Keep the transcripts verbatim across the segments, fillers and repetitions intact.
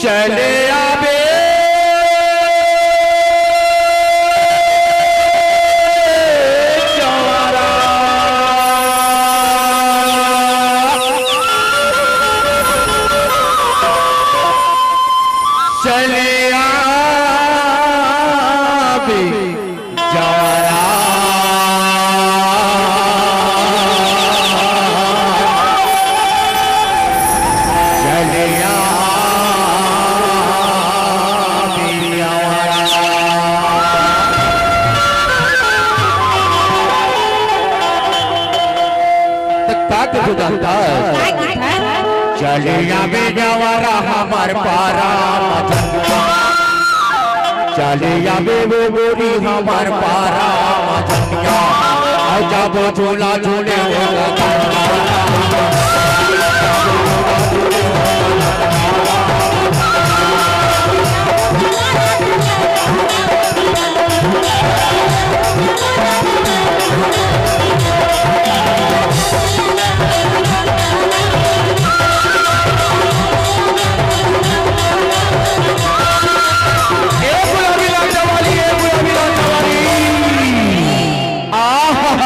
चले आबे जवारा। चले आबे जवारा। चले आबे जवारा। त का कथे जानथस? का कथे? चले आबे जवारा हमर पारा मजनुआ। चले आबे वो गोरी हमर पारा मजनुआ। अउ जब झूला झूले वो ए गुलाबी लाल जवारी, ए गुलाबी लाल जवारी। आहा।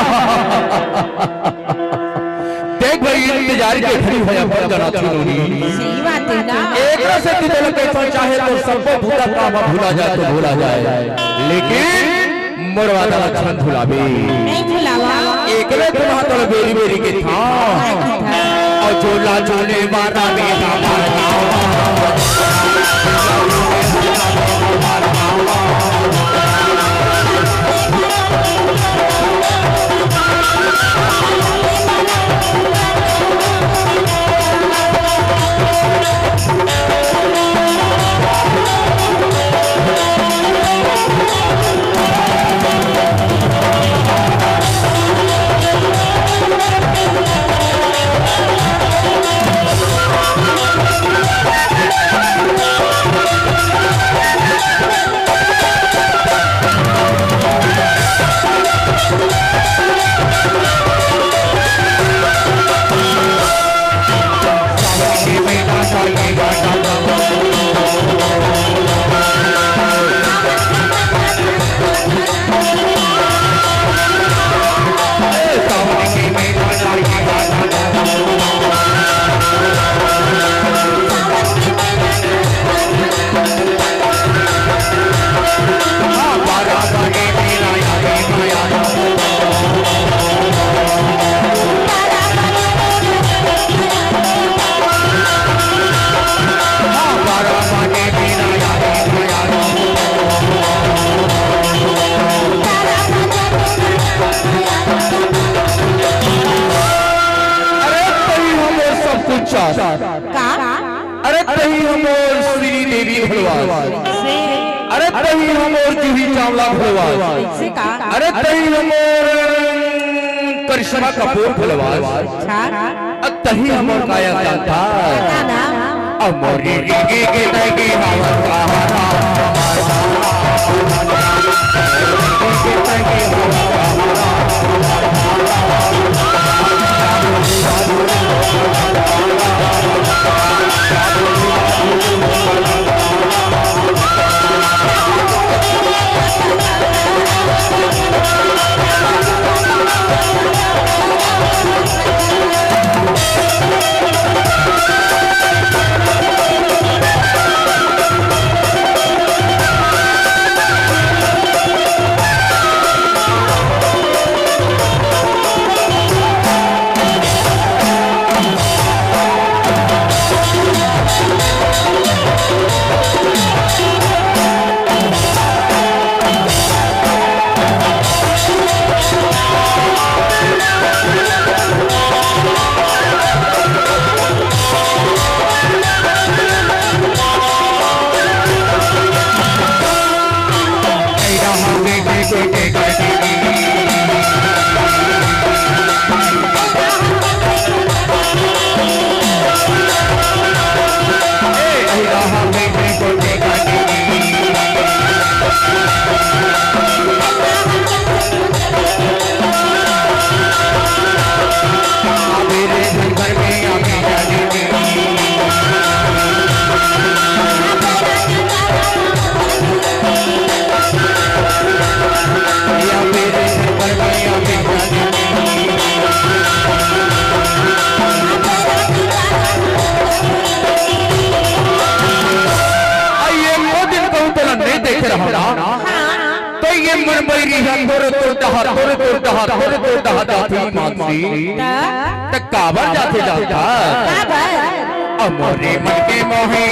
देख भाई, इंतजार के घड़ी है अपन जना छुनूनी। सही बात है ना। एकरा से तू बोले कैसा चाहे तो सबको भूला काम भूला जाए तो भूला जाए, लेकिन मोर वादा लक्षण भुलाबे। नहीं भुलावा। एकले तुम्हारा तोर बेरी बेरी के था। नहीं था। अउ झूला झूले वाला में हमार अरे तही हमर सब कुछ चाह। का? अरे तही हमर श्री देवी भोलवास। से। अरे तही हमर जूही चावला भोलवास। से का? अरे तही हमर करिश्मा कपूर भोलवास। अच्छा। अ तही हमर काया कांता। पता ना। अमरी डिग्गी के तगी हवा सहारा। हव ना, त ये मन बइरी ह तोरे तोर डहर, तोरे तोर डहर, तोरे तोर डहर जाथे मानसी। त काबर जाथे जानथस? अमोरे मन के मोहे